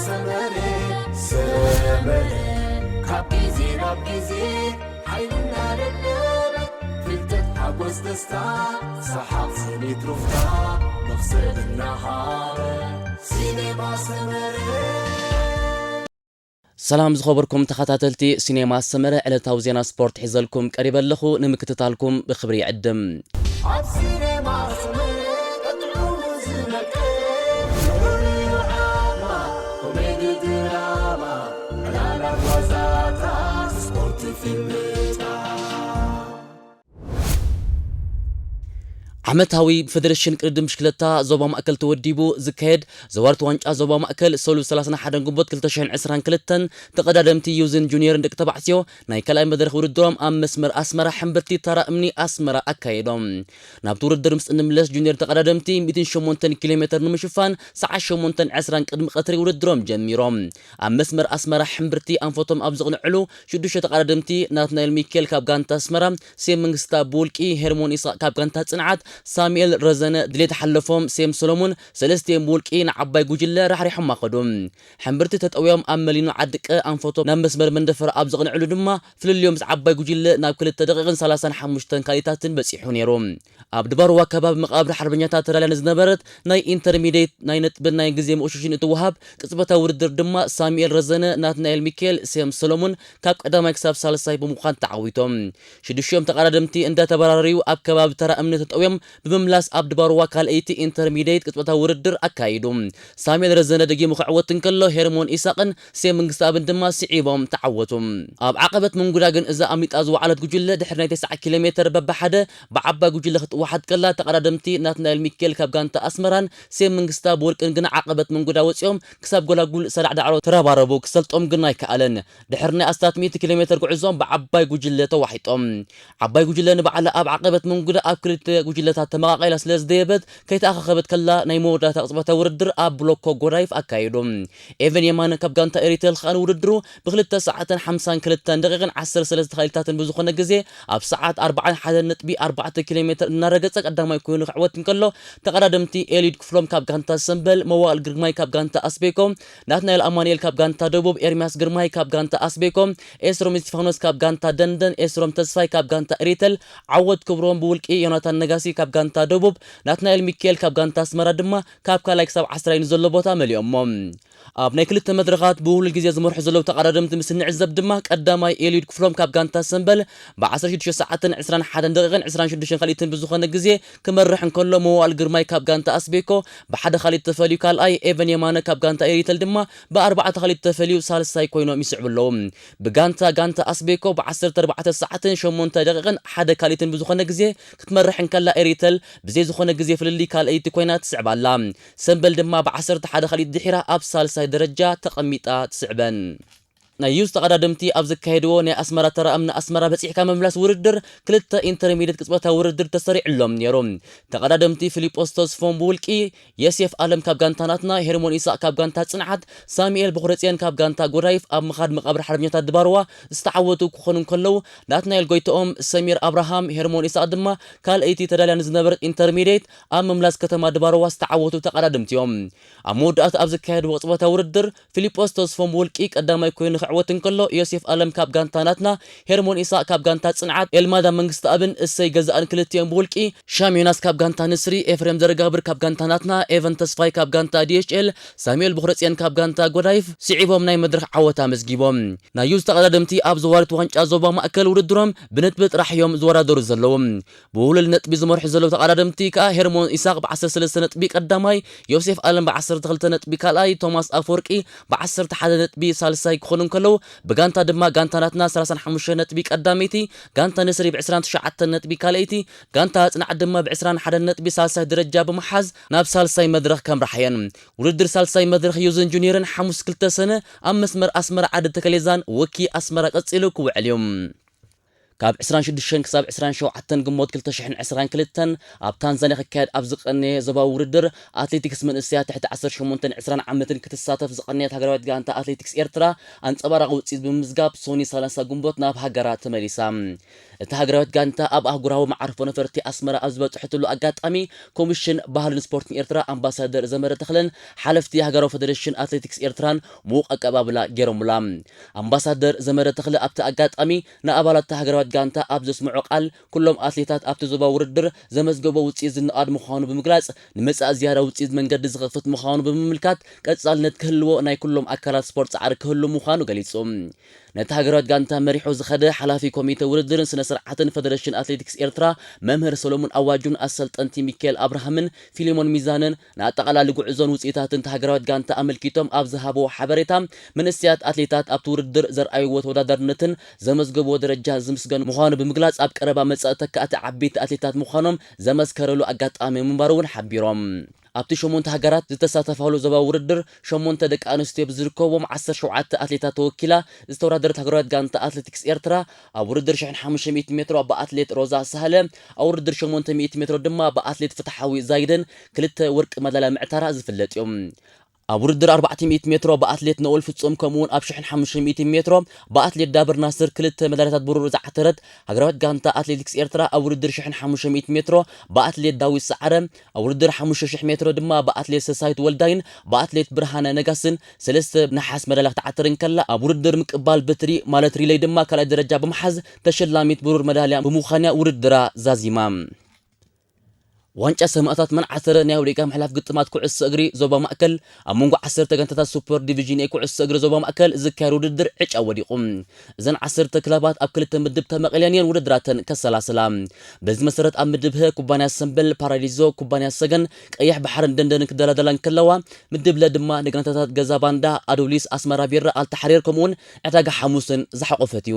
ሰመረ ሰመረ ካብ ግዜ ናብ ግዜ ሓይልና ደለበ ፍልጠት ሓጎስ ደስታ ሰሓቕ ስኒት ሩፍታ መኽሰብ እናሃረ ሲኔማ ሰመረ። ሰላም ዝኸበርኩም ተኸታተልቲ ሲኔማ ሰመረ፣ ዕለታዊ ዜና ስፖርት ሒዘልኩም ቀሪበ ኣለኹ። ንምክትታልኩም ብኽብሪ ይዕድም። ኣብ ሲኔማ ሰመረ ቀጥዑ ዝነቀ ንዑ ዓማ ኮሜዲ ድራማ ዕላላት ዋዛታት ስፖርት ፊልምታት። ዓመታዊ ብፌደሬሽን ቅድድም ብሽክለታ ዞባ ማእከል ተወዲቡ ዝካየድ ዘዋርት ዋንጫ ዞባ ማእከል ሰሉስ ሰላሳን ሓደን ግንቦት ክልተ ሽሕን ዕስራን ክልተን ተቐዳደምቲ ዩዝን ጁኒየርን ደቂ ተባዕትዮ ናይ ካልኣይ መድረኽ ውድድሮም ኣብ መስመር ኣስመራ ሕምብርቲ ተራ እምኒ ኣስመራ ኣካየዶም። ናብቲ ውድድር ምስ እንምለስ ጁኒየር ተቐዳደምቲ ሚእትን ሸሞንተን ኪሎ ሜትር ንምሽፋን ሰዓት ሸሞንተን ዕስራን ቅድሚ ቀትሪ ውድድሮም ጀሚሮም። ኣብ መስመር ኣስመራ ሕምብርቲ ኣንፈቶም ኣብ ዘቕንዕሉ ሽዱሽተ ተቐዳደምቲ ናትናኤል ሚካኤል ካብ ጋንታ ኣስመራ፣ ሴም መንግስታ ብውልቂ፣ ሄርሞን ኢሳቕ ካብ ጋንታ ጽንዓት፣ ሳሙኤል ረዘነ ድሌት ሓለፎም፣ ሴም ሰሎሙን ሰለስቲኦም ብውልቂ ንዓባይ ጉጅለ ራሕሪሖማ ከዱ። ሕምብርቲ ተጠውዮም ኣብ መሊኖ ዓድቀ ኣንፈቶም ናብ መስመር መንደፈራ ኣብ ዘቕንዕሉ ድማ ፍልልዮም ምስ ዓባይ ጉጅለ ናብ ክልተ ደቂቕን ሰላሳን ሓሙሽተን ካልኢታትን በጺሑ ነይሩ። ኣብ ድባርዋ ከባቢ መቓብር ሓርበኛታት ተዳልያ ንዝነበረት ናይ ኢንተርሚዲየት ናይ ነጥብን ናይ ግዜ መቑሽሽን እትወሃብ ቅጽበታዊ ውድድር ድማ ሳሙኤል ረዘነ፣ ናትናኤል ሚካኤል፣ ሴም ሰሎሙን ካብ ቀዳማይ ክሳብ ሳልሳይ ብምዃን ተዓዊቶም። ሽዱሽቲኦም ተቐዳደምቲ እንዳተበራረዩ ኣብ ከባቢ ተራ እምኒ ተጠውዮም ብምምላስ ኣብ ድባርዋ ካልኣይቲ ኢንተርሚዲየት ቅጽበታዊ ውድድር ኣካይዱ። ሳሙኤል ረዘነ ደጊሙ ክዕወት እንከሎ ሄርሞን ኢሳቕን ሴም መንግስተኣብን ድማ ስዒቦም ተዓወቱ። ኣብ ዓቐበት መንጉዳ ግን እዛ ኣምሊጣ ዝወዓለት ጉጅለ ድሕሪ ናይ ተስዓ ኪሎ ሜትር በብሓደ ብዓባይ ጉጅለ ክትወሓድ ከላ ተቐዳደምቲ ናትናኤል ሚካኤል ካብ ጋንታ ኣስመራን ሴም መንግስታ ብወርቅን ግን ዓቐበት መንጉዳ ወፂኦም ክሳብ ጎላጉል ሰላዕ ዳዕሮ ተረባረቡ ክሰልጦም ግን ኣይከኣለን። ድሕሪ ናይ ኣስታት ሚእቲ ኪሎ ሜትር ጉዕዞም ብዓባይ ጉጅለ ተዋሒጦም። ዓባይ ጉጅለ ንባዕላ ኣብ ዓቐበት መንጉዳ ኣብ ክልተ ጉጅለታት ተመቓቒላ ስለ ዝደየበት ከይተኣኻኸበት ከላ ናይ መወዳእታ ቅጽበታዊ ውድድር ኣብ ብሎኮ ጎዳይፍ ኣካይዱ። ኤቨን የማነ ካብ ጋንታ ኤሪቴል ከኣ ንውድድሩ ብክልተ ሰዓትን ሓምሳን ክልተን ደቂቕን ዓሰርተ ሰለስተ ካልኢታትን ብዝኾነ ግዜ ኣብ ሰዓት ኣርባዓን ሓደን ነጥቢ ኣርባዕተ ኪሎ ሜትር እናረገጸ ቀዳማይ ኮይኑ ክዕወት እንከሎ ተቐዳደምቲ ኤልዩድ ክፍሎም ካብ ጋንታ ሰምበል፣ መዋእል ግርማይ ካብ ጋንታ ኣስቤኮ፣ ናትናኤል ኣማኑኤል ካብ ጋንታ ደቡብ፣ ኤርሚያስ ግርማይ ካብ ጋንታ ኣስቤኮ፣ ኤስሮም እስቲፋኖስ ካብ ጋንታ ደንደን፣ ኤስሮም ተስፋይ ካብ ጋንታ ኤሪቴል፣ ዓወት ክብሮም ብውልቂ፣ ዮናታን ነጋሲ ካብ ጋንታ ደቡብ፣ ናትናኤል ሚካኤል ካብ ጋንታ ኣስመራ ድማ ካብ ካልኣይ ክሳብ ዓስራይ ንዘሎ ቦታ መሊኦሞ። ኣብ ናይ ክልተ መድረኻት ብውህሉል ግዜ ዝመርሑ ዘለዉ ተቐዳደምቲ ምስ እንዕዘብ ድማ ቀዳማይ ኤልዩድ ክፍሎም ካብ ጋንታ ሰምበል ብ ዓሰርተ ሽዱሽተ ሰዓትን ዕስራን ሓደን ደቂቕን ዕስራን ሽዱሽተን ካልኢትን ብዝኾነ ግዜ ክመርሕ እንከሎ መዋእል ግርማይ ካብ ጋንታ ኣስቤኮ ብሓደ ካልኢት ተፈልዩ ካልኣይ፣ ኤቨን የማነ ካብ ጋንታ ኤሪቴል ድማ ብኣርባዕተ ካልኢት ተፈልዩ ሳልሳይ ኮይኖም ይስዕቡ ኣለዉ። ብጋንታ ጋንታ ኣስቤኮ ብ ዓሰርተ ኣርባዕተ ሰዓትን ሸሞንተ ደቂቕን ሓደ ካልኢትን ብዝኾነ ግዜ ክትመርሕ እንከላ ኤሪቴል ብዘይ ዝኾነ ግዜ ፍልልይ ካልኣይቲ ኮይና ትስዕብ ኣላ። ሰምበል ድማ ብ ዓሰርተ ሓደ ካልኢት ድሒራ ኣብ ሳልሳይ ደረጃ ተቐሚጣ ትስዕበን። ናይ ዩዝ ተቐዳደምቲ ኣብ ዘካየድዎ ናይ ኣስመራ ተራ እምኒ ኣስመራ በጺሕካ ምምላስ ውድድር ክልተ ኢንተርሚድየት ቅጽበታዊ ውድድር ተሰሪዕሎም ነይሩ። ተቐዳደምቲ ፊሊጶስ ተስፎም ብውልቂ፣ የሴፍ ኣለም ካብ ጋንታ ናትና፣ ሄርሞን ኢሳቕ ካብ ጋንታ ጽንዓት፣ ሳሙኤል በኹረጽዮን ካብ ጋንታ ጎዳይፍ ኣብ ምኻድ መቓብር ሓርበኛታት ድባርዋ ዝተዓወቱ ክኾኑ እንከለዉ፣ ናትናኤል ጎይትኦም፣ ሰሚር ኣብርሃም፣ ሄርሞን ኢሳቕ ድማ ካልኣይቲ ተዳልያ ንዝነበረት ኢንተርሚድየት ኣብ ምምላስ ከተማ ድባርዋ ዝተዓወቱ ተቐዳደምቲ እዮም። ኣብ መወዳእታ ኣብ ዘካየድዎ ቅጽበታዊ ውድድር ፊሊጶስ ተስፎም ብውልቂ ቀዳማይ ኮይኑ ክዕወት እንከሎ፣ ዮሴፍ ኣለም ካብ ጋንታ ናትና፣ ሄርሞን ኢሳቕ ካብ ጋንታ ጽንዓት፣ ኤልማዳ መንግስተኣብን እሰይ ገዛእን ክልቲኦም ብውልቂ፣ ሻም ዮናስ ካብ ጋንታ ንስሪ፣ ኤፍሬም ዘርጋብር ካብ ጋንታ ናትና፣ ኤቨን ተስፋይ ካብ ጋንታ ዲኤችኤል፣ ሳሙኤል ብኹረጽዮን ካብ ጋንታ ጎዳይፍ ስዒቦም ናይ መድረኽ ዓወት ኣመዝጊቦም። ናይ ዩዝ ተቐዳደምቲ ኣብ ዘዋሪት ዋንጫ ዞባ ማእከል ውድድሮም ብነጥቢ ጥራሕ እዮም ዝወዳደሩ ዘለዉ። ብውህሉል ነጥቢ ዝመርሑ ዘለዉ ተቐዳደምቲ ከኣ ሄርሞን ኢሳቕ ብ ዓሰርተ ሰለስተ ነጥቢ ቀዳማይ፣ ዮሴፍ ኣለም ብ ዓሰርተ ክልተ ነጥቢ ካልኣይ፣ ቶማስ ኣፈወርቂ ብ ዓሰርተ ሓደ ነጥቢ ሳልሳይ ክኾኑ እንከለዉ፣ ብጋንታ ድማ ጋንታ ናትና ሰላሳን ሓሙሽተ ነጥቢ ቀዳመይቲ፣ ጋንታ ንስሪ ብ ዕስራን ትሽዓተን ነጥቢ ካልኣይቲ፣ ጋንታ ኣጽናዕ ድማ ብ ዕስራን ሓደን ነጥቢ ሳልሳይ ደረጃ ብምሓዝ ናብ ሳልሳይ መድረኽ ከምርሓ እየን። ውድድር ሳልሳይ መድረኽ ዩዝን ጁኒየርን ሓሙስ ክልተ ሰነ ኣብ መስመር ኣስመራ ዓዲ ተከሌዛን ወኪ ኣስመራ ቀጺሉ ክውዕል እዩ። ካብ ዕስራን ሽዱሽተን ክሳብ ዕስራን ሸውዓተን ግንቦት ክልተ ሽሕን ዕስራን ክልተን ኣብ ታንዛንያ ክካየድ ኣብ ዝቐነየ ዞባዊ ውድድር ኣትሌቲክስ መንእሰያት ትሕቲ ዓሰርተ ሸሞንተን ዕስራን ዓመትን ክትሳተፍ ዝቐነየት ሃገራዊት ጋንታ ኣትሌቲክስ ኤርትራ ኣንጸባራቒ ውጽኢት ብምምዝጋብ ሶኒ ሰላሳ ግንቦት ናብ ሃገራ ተመሊሳ። እታ ሃገራዊት ጋንታ ኣብ ኣህጉራዊ መዓርፎ ነፈርቲ ኣስመራ ኣብ ዝበጽሐትሉ ኣጋጣሚ ኮሚሽን ባህልን ስፖርትን ኤርትራ ኣምባሳደር ዘመረ ተኽለን ሓለፍቲ ሃገራዊ ፌደሬሽን ኣትሌቲክስ ኤርትራን ምዉቕ ኣቀባብላ ገይሮምላ። ኣምባሳደር ዘመረ ተኽለ ኣብቲ ኣጋጣሚ ንኣባላት ሃገራዊት ጋንታ ኣብ ዘስምዖ ቃል፣ ኩሎም ኣትሌታት ኣብቲ ዞባዊ ውድድር ዘመዝገቦ ውጽኢት ዝነኣድ ምዃኑ ብምግላጽ፣ ንመጻኢ ዝያዳ ውጽኢት መንገዲ ዝኸፍት ምዃኑ ብምምልካት፣ ቀጻልነት ክህልዎ ናይ ኩሎም ኣካላት ስፖርት ጻዕሪ ክህሉ ምዃኑ ገሊጹ። ነቲ ሃገራዊት ጋንታ መሪሑ ዝኸደ ሓላፊ ኮሚተ ውድድርን ስነ ስርዓትን ፈደረሽን ኣትሌቲክስ ኤርትራ መምህር ሰሎሙን ኣዋጁን ኣሰልጠንቲ ሚካኤል ኣብርሃምን ፊሊሞን ሚዛንን ንኣጠቓላሊ ጉዕዞን ውጽኢታትን እታ ሃገራዊት ጋንታ ኣመልኪቶም ኣብ ዝሃብዎ ሓበሬታ፣ መንእሰያት ኣትሌታት ኣብቲ ውድድር ዘርኣይዎ ተወዳዳርነትን ዘመዝገብዎ ደረጃን ዝምስገን ምዃኑ ብምግላጽ፣ ኣብ ቀረባ መጻኢ ተካእቲ ዓበይቲ ኣትሌታት ምዃኖም ዘመስከረሉ ኣጋጣሚ ምንባሩ እውን ሓቢሮም። ኣብቲ ሸሞንተ ሃገራት ዝተሳተፋሉ ዞባዊ ውድድር ሸሞንተ ደቂ ኣንስትዮ ብዝርከብዎም ዓሰርተ ሸውዓተ ኣትሌታት ተወኪላ ዝተወዳደረት ሃገራዊት ጋንታ ኣትሌቲክስ ኤርትራ ኣብ ውድድር ሽሕን ሓሙሽተ ሚእቲ ሜትሮ ብኣትሌት ሮዛ ሳህለ፣ ኣብ ውድድር ሸሞንተ ሚእቲ ሜትሮ ድማ ብኣትሌት ፍትሓዊ ዛይደን ክልተ ወርቂ መዳልያ ምዕታራ ዝፍለጥ እዩ። ኣብ ውድድር ኣርባዕተ ሚእቲ ሜትሮ ብኣትሌት ነኦል ፍጹም፣ ከምኡውን ኣብ ሽሕን ሓሙሽተ ሚእቲ ሜትሮ ብኣትሌት ዳብር ናስር ክልተ መዳልያታት ብሩር ዝዓተረት ሃገራዊት ጋንታ ኣትሌቲክስ ኤርትራ፣ ኣብ ውድድር ሽሕን ሓሙሽተ ሚእቲ ሜትሮ ብኣትሌት ዳዊት ሰዓረ፣ ኣብ ውድድር ሓሙሽተ ሽሕ ሜትሮ ድማ ብኣትሌት ሰሳይት ወልዳይን ብኣትሌት ብርሃነ ነጋስን ሰለስተ ነሓስ መዳልያ ክትዓትር እንከላ፣ ኣብ ውድድር ምቅባል በትሪ ማለት ሪለይ ድማ ካልኣይ ደረጃ ብምሓዝ ተሸላሚት ብሩር መዳልያ ብምዃን እያ ውድድራ ዛዚማ። ዋንጫ ሰማእታት መን ዓሰረ ናይ ኣፍሪቃ ምሕላፍ ግጥማት ኩዕሶ እግሪ ዞባ ማእከል ኣብ መንጎ ዓሰርተ ጋንታታት ሱፐር ዲቪዥን ኤ ኩዕሶ እግሪ ዞባ ማእከል ዝካየድ ውድድር ዕጫ ወዲቑ። እዘን ዓሰርተ ክለባት ኣብ ክልተ ምድብ ተመቒለን እየን ውድድራተን ከሰላስላ። በዚ መሰረት ኣብ ምድብ ሀ ኩባንያ ሰምበል፣ ፓራዲዞ፣ ኩባንያ ሰገን፣ ቀይሕ ባሕርን ደንደንን ክደላደላ እንከለዋ፣ ምድብ ለ ድማ ንጋንታታት ገዛ ባንዳ፣ ኣዶሊስ፣ ኣስመራ ቢራ፣ ኣልታሕሪር ከምኡውን ዕዳጋ ሓሙስን ዝሓቖፈት እዩ።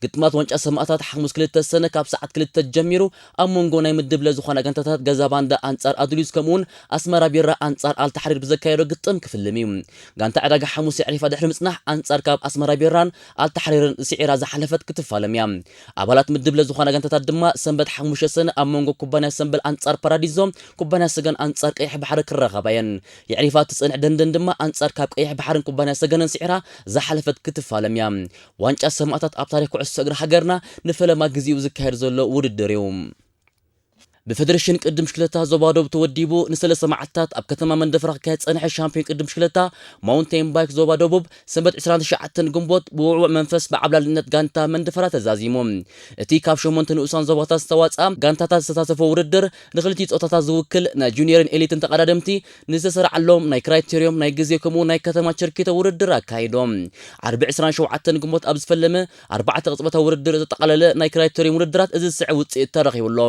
ግጥማት ዋንጫ ሰማእታት ሓሙስ ክልተ ሰነ ካብ ሰዓት ክልተ ጀሚሩ ኣብ መንጎ ናይ ምድብ ለ ዝኾና ጋንታታት ገዛ ባንዳ ኣንጻር ኣዱሊስ ከምኡውን ኣስመራ ቢራ ኣንጻር ኣልታሕሪር ብዘካየዶ ግጥም ክፍልም እዩ። ጋንታ ዕዳጋ ሓሙስ የዕሪፋ ድሕሪ ምጽናሕ ኣንጻር ካብ ኣስመራ ቢራን ኣልታሕሪርን ስዒራ ዝሓለፈት ክትፋለም እያ። ኣባላት ምድብ ለ ዝኾና ጋንታታት ድማ ሰንበት ሓሙሽተ ሰነ ኣብ መንጎ ኩባንያ ሰንበል ኣንጻር ፓራዲዞ፣ ኩባንያ ሰገን ኣንጻር ቀይሕ ባሕሪ ክራኸባ እየን። የዕሪፋ እትጸንሕ ደንደን ድማ ኣንጻር ካብ ቀይሕ ባሕርን ኩባንያ ሰገንን ስዒራ ዝሓለፈት ክትፋለም እያ። ዋንጫ ሰማእታት ኣብ ታሪኽ ኩዕሶ እግሪ ሃገርና ንፈለማ ግዜኡ ዝካየድ ዘሎ ውድድር እዩ። ብፌደሬሽን ቅድም ሽክለታ ዞባ ደቡብ ተወዲቡ ንሰለስተ መዓልትታት ኣብ ከተማ መንደፈራ ክካየድ ዝጸንሐ ሻምፒዮን ቅድም ሽክለታ ማውንቴን ባይክ ዞባ ደቡብ ሰንበት ዕስራን ትሽዓተን ግንቦት ብውዕዉዕ መንፈስ ብዓብላልነት ጋንታ መንደፈራ ተዛዚሙ። እቲ ካብ ሸሞንተ ንኡሳን ዞባታት ዝተዋጽኣ ጋንታታት ዝተሳተፎ ውድድር ንክልቲኡ ጾታታት ዝውክል ናይ ጁኒየርን ኤሊትን ተቐዳደምቲ ንዝተሰርዓሎም ናይ ክራይቴርዮም ናይ ግዜ ከምኡ ናይ ከተማ ቸርኪቶ ውድድር ኣካይዶም። ዓርቢ ዕስራን ሸውዓተን ግንቦት ኣብ ዝፈለመ ኣርባዕተ ቅጽበታዊ ውድድር ዘጠቓለለ ናይ ክራይቴርዮም ውድድራት እዚ ዝስዕብ ውጽኢት ተረኺቡሎ።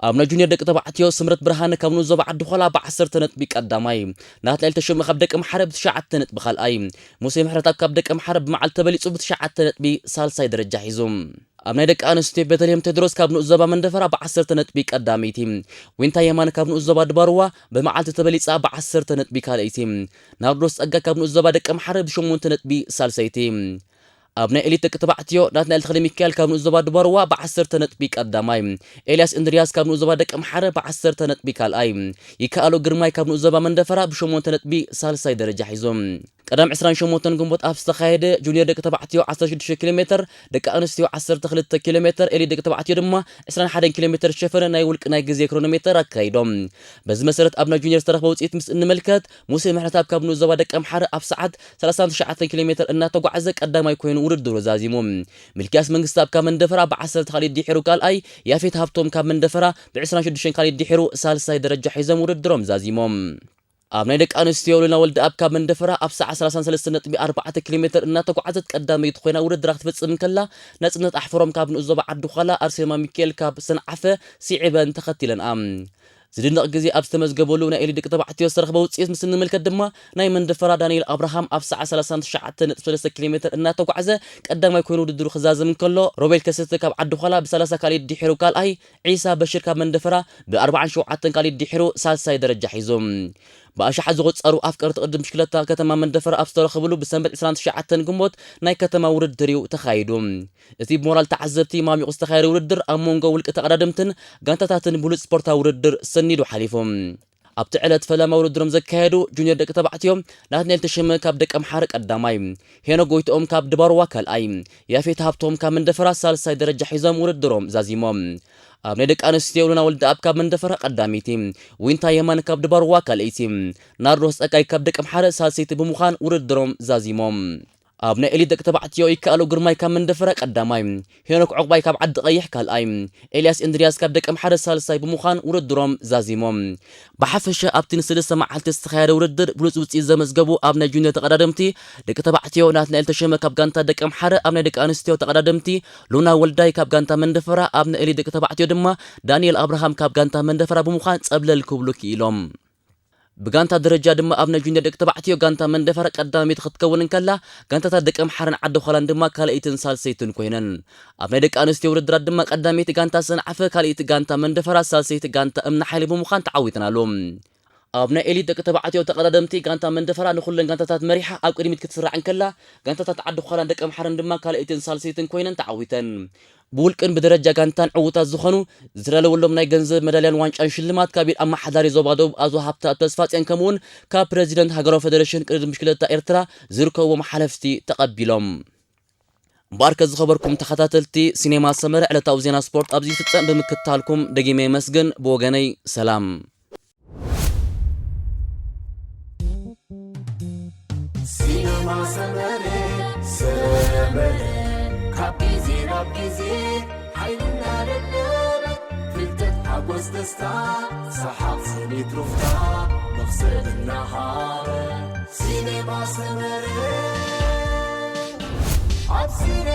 ኣብ ናይ ጁኒየር ደቂ ተባዕትዮ ስምረት ብርሃነ ካብ ንኡስ ዞባ ዓዲ ኾላ ብዓሰርተ ነጥቢ ቀዳማይ፣ ናትናኤል ተሾመ ካብ ደቂ ምሓረ ብትሽዓተ ነጥቢ ካልኣይ፣ ሙሴ ምሕረትኣብ ካብ ደቂ ምሓረ ብመዓልቲ ተበሊጹ ብትሽዓተ ነጥቢ ሳልሳይ ደረጃ ሒዙ። ኣብ ናይ ደቂ ኣንስትዮ ቤተልሔም ቴድሮስ ካብ ንኡስ ዞባ መንደፈራ ብዓሰርተ ነጥቢ ቀዳመይቲ፣ ዊንታ የማነ ካብ ንኡስ ዞባ ድባርዋ ብመዓልቲ ተበሊጻ ብዓሰርተ ነጥቢ ካልኣይቲ፣ ናርዶስ ጸጋ ካብ ንኡስ ዞባ ደቂ ምሓረ ብሸሞንተ ነጥቢ ሳልሰይቲ። ኣብ ናይ ኤሊት ደቂ ተባዕትዮ ናትናኤል ተኽለ ሚካኤል ካብ ንኡስ ዞባ ድባርዋ ብዓሰርተ ነጥቢ ቀዳማይ፣ ኤልያስ እንድርያስ ካብ ንኡስ ዞባ ደቂ ምሓረ ብዓሰርተ ነጥቢ ካልኣይ፣ ይከኣሎ ግርማይ ካብ ንኡስ ዞባ መንደፈራ ብሸሞንተ ነጥቢ ሳልሳይ ደረጃ ሒዞም። ቀዳም ዕስራን ሸሞንተን ግንቦት ኣብ ዝተኻየደ ጁኒየር ደቂ ተባዕትዮ ዓሰርተ ሽዱሽተ ኪሎ ሜትር፣ ደቂ ኣንስትዮ ዓሰርተ ክልተ ኪሎ ሜትር፣ ኤሊት ደቂ ተባዕትዮ ድማ ዕስራን ሓደን ኪሎ ሜትር ዝሸፈነ ናይ ውልቂ ናይ ግዜ ክሮኖሜተር ኣካይዶም። በዚ መሰረት ኣብ ናይ ጁኒየር ዝተረኽበ ውፅኢት ምስ እንምልከት፣ ሙሴ ምሕረትኣብ ካብ ንኡስ ዞባ ደቂ ኣምሓረ ኣብ ሰዓት ሰላሳን ትሽዓተን ኪሎ ሜትር እናተጓዕዘ ቀዳማይ ኮይኑ ውድድሩ ዛዚሙ። ሚልክያስ መንግስተኣብ ካብ መንደፈራ ብዓሰርተ ካልኢት ድሒሩ ካልኣይ፣ ያፌት ሃብቶም ካብ መንደፈራ ብዕስራን ሽዱሽተን ካልኢት ድሒሩ ሳልሳይ ደረጃ ሒዞም ውድድሮም ዛዚሞም። ኣብ ናይ ደቂ ኣንስትዮ ሉና ወልደኣብ ካብ መንደፈራ ኣብ ሰዓት ሰላሳን ሰለስተን ነጥቢ ኣርባዕተ ኪሎ ሜትር እናተጓዓዘት ቀዳመይቲ ኮይና ውድድራ ክትፍጽም እንከላ፣ ናጽነት ኣሕፈሮም ካብ ንኡስ ዞባ ዓዲ ዃላ ኣርሴማ ሚካኤል ካብ ሰንዓፈ ስዒበን ተኸቲለንኣ። ዝድነቕ ግዜ ኣብ ዝተመዝገበሉ ናይ ኤሊት ደቂ ተባዕትዮ ዝተረኽበ ውጽኢት ምስ እንምልከት ድማ፣ ናይ መንደፈራ ዳንኤል ኣብርሃም ኣብ ሰዓት ሰላሳን ትሽዓተን ነጥቢ ሰለስተ ኪሎ ሜትር እናተጓዕዘ ቀዳማይ ኮይኑ ውድድሩ ክዛዘም እንከሎ፣ ሮቤል ከሰተ ካብ ዓዲ ዃላ ብሰላሳ ካልኢት ድሒሩ ካልኣይ፣ ዒሳ በሽር ካብ መንደፈራ ብኣርባዓን ሸውዓተን ካልኢት ድሒሩ ሳልሳይ ደረጃ ሒዙ። ብኣሽሓት ዝቑጸሩ ኣፍቀርቲ ቅድድም ብሽክለታ ከተማ መንደፈራ ኣብ ዝተረኸብሉ ብሰንበት ዕስራን ትሽዓተን ግንቦት ናይ ከተማ ውድድር እዩ ተኻይዱ። እቲ ብሞራል ተዓዘብቲ ማሚቑ ዝተኻየደ ውድድር ኣብ መንጎ ውልቂ ተቐዳደምትን ጋንታታትን ብሉጽ ስፖርታዊ ውድድር ሰኒዱ ሓሊፉ። ኣብቲ ዕለት ፈለማ ውድድሮም ዘካየዱ ጁኒየር ደቂ ተባዕትዮ ናትናኤል ተሸመ ካብ ደቀምሓረ ቀዳማይ፣ ሄኖክ ጎይትኦም ካብ ድባርዋ ካልኣይ፣ ያፌት ሃብቶም ካብ መንደፈራ ሳልሳይ ደረጃ ሒዞም ውድድሮም ዛዚሞም። ኣብ ናይ ደቂ ኣንስትዮ ሉና ወልደኣብ ካብ መንደፈራ ቀዳመይቲ፣ ዊንታ የማን ካብ ድባርዋ ካልኣይቲ፣ ናርዶስ ጸጋይ ካብ ደቀምሓረ ሳልሰይቲ ብምዃን ውድድሮም ዛዚሞም። ኣብ ናይ ኤሊት ደቂ ተባዕትዮ ይከኣሉ ግርማይ ካብ መንደፈራ ቀዳማይ፣ ሄኖክ ዕቑባይ ካብ ዓዲ ቀይሕ ካልኣይ፣ ኤልያስ እንድርያስ ካብ ደቀምሓረ ሳልሳይ ብምዃን ውድድሮም ዛዚሞም። ብሓፈሻ ኣብቲ ንሰለስተ መዓልቲ ዝተኻየደ ውድድር ብሉጽ ውጽኢት ዘመዝገቡ ኣብ ናይ ጁኒየር ተቐዳደምቲ ደቂ ተባዕትዮ ናትናኤል ተሸመ ካብ ጋንታ ደቀምሓረ፣ ኣብ ናይ ደቂ ኣንስትዮ ተቐዳደምቲ ሉና ወልዳይ ካብ ጋንታ መንደፈራ፣ ኣብ ናይ ኤሊት ደቂ ተባዕትዮ ድማ ዳንኤል ኣብርሃም ካብ ጋንታ መንደፈራ ብምዃን ጸብለል ክብሉ ክኢሎም። ብጋንታ ደረጃ ድማ ኣብ ናይ ጁኒየር ደቂ ተባዕትዮ ጋንታ መንደፈራ ቀዳመይቲ ክትከውን እንከላ፣ ጋንታታት ደቀምሓረን ዓዲ ዃላን ድማ ካልኣይትን ሳልሰይትን ኮይነን። ኣብ ናይ ደቂ ኣንስትዮ ውድድራት ድማ ቀዳመይቲ ጋንታ ሰንዓፈ፣ ካልኣይቲ ጋንታ መንደፈራ፣ ሳልሰይቲ ጋንታ እምኒ ሓይሊ ብምዃን ተዓዊተናሉ። ኣብ ናይ ኤሊት ደቂ ተባዕትዮ ተቐዳደምቲ ጋንታ መንደፈራ ንኹለን ጋንታታት መሪሓ ኣብ ቅድሚት ክትስራዕ እንከላ፣ ጋንታታት ዓዲ ዃላን ደቀምሓረን ድማ ካልኣይትን ሳልሰይትን ኮይነን ተዓዊተን። ብውልቅን ብደረጃ ጋንታን ዕዉታት ዝኾኑ ዝተዳለወሎም ናይ ገንዘብ መዳልያን ዋንጫን ሽልማት ካብ ኢድ ኣመሓዳሪ ዞባ ደቡብ ኣቶ ሃብተኣብ ተስፋጽዮን ከምኡውን ካብ ፕረዚደንት ሃገራዊ ፌደሬሽን ቅድድም ብሽክለታ ኤርትራ ዝርከብዎም ሓለፍቲ ተቐቢሎም። እምበኣርከ ዝኸበርኩም ተኸታተልቲ ሲኔማ ሰመረ ዕለታዊ ዜና ስፖርት ኣብዚ ይፍጸም። ብምክትታልኩም ደጊመ የመስግን። ብወገነይ ሰላም። ሲነማ ሰመረ ሰመረ ካብ ግዜ ናብ ግዜ ሓይልና ለለበ ፍልጠት ሓጎስ ደስታ ሰሓቕ ስኒት ሩፍታ መኽሰብ እናሃበ ሲነማ ሰመረ ኣብ ሲነ